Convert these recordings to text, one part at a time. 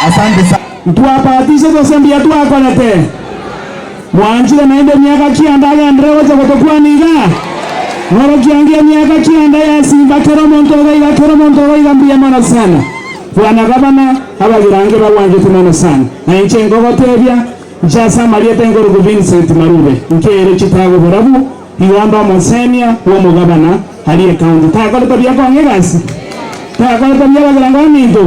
Asante sana. Ntwabatisete gose mbuya twakorete? Mwanchire naende emiaka kianda agenderere gocha gotokwana iga? Ng'orokia nge emiaka kianda ya simba kera omonto iga iga kera omonto iga iga mbuya mono sana. Bwana gavana abagirange bagwanchete mono sana. Na inche nkogotebia inche ase amarieta enkoruku Vincent Marube nkeere chitago borabu igo onde omosemia bw'omogavana aria ecounty. Takorete buya kong'a egasi? Takorete buya abagirango baminto?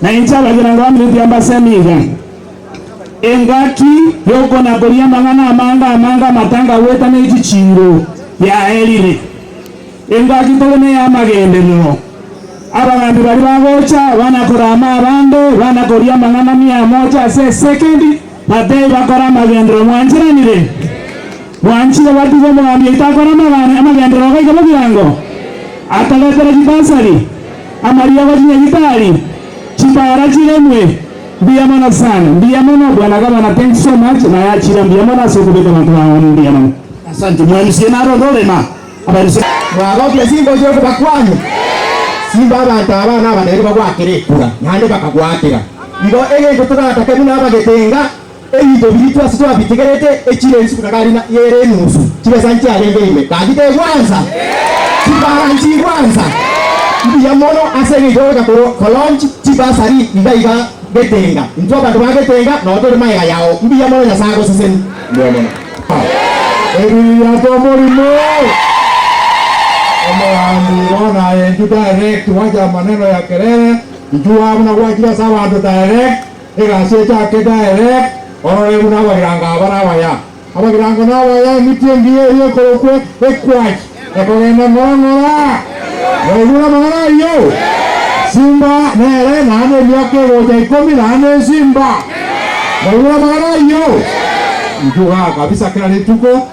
Na inche abagirango baminto tiga mbasemie iga. Engaki y'okonakoria amang'ana amange amange amatanga goeta ne chichiiro yaerire. Engaki tore ney'amagenderero. Abagambi baria bagocha bana korama abande, bana koria amang'ana mia moja ase esekendi, batebie bakore amagenderero. Mwancheranire? Mwanchire batige omogambi oito akore amagenderero gaika bogirango? Atoretere chibasari, amariogo chinyagitari, chipara chiremwe. Mbuya mono sana, mbuya mono bwana gavana thanks so much nayachire mbuya mono ase okobeka abanto bao mbuya mono. Asante mwa MCA naro onde orema aba MCA. Mwagokia simba ochire kobakwania? Simba abanto aba nabanene bagwakera ekura, naende bakagwakera. Igo egento toratake buna abagetenga, ebinto biria twase twabitigerete, echire ensu buna gari yere enusu, chibesa nchiarenge ime, gaki tegwansa? Chibara nchigwansa? Mbuya mono ase engencho ogocha kolaunch chibasari iga iga Getenga. Intwe abanto ba Getenga noo tore magega yao. Mbuya mono Nyasae agoseseni. Mbuya mono. Ebiririato omorimo omogambi bono aye intwe direct gwancha amaneno ya kelele intwe igaa buna gwachire ase abanto direct egasi echake direct orore buna abagirango aba nabaya abagirango nabaya emiti engiya eyio ekorokwa ekwach ekogenda ng'ora ng'ora mwaigure amang'ana ayio simba nere naende emiaka egocha ikomi naende esimba mwaigure amang'ana ayio intwe igaa kabisa kera rituko.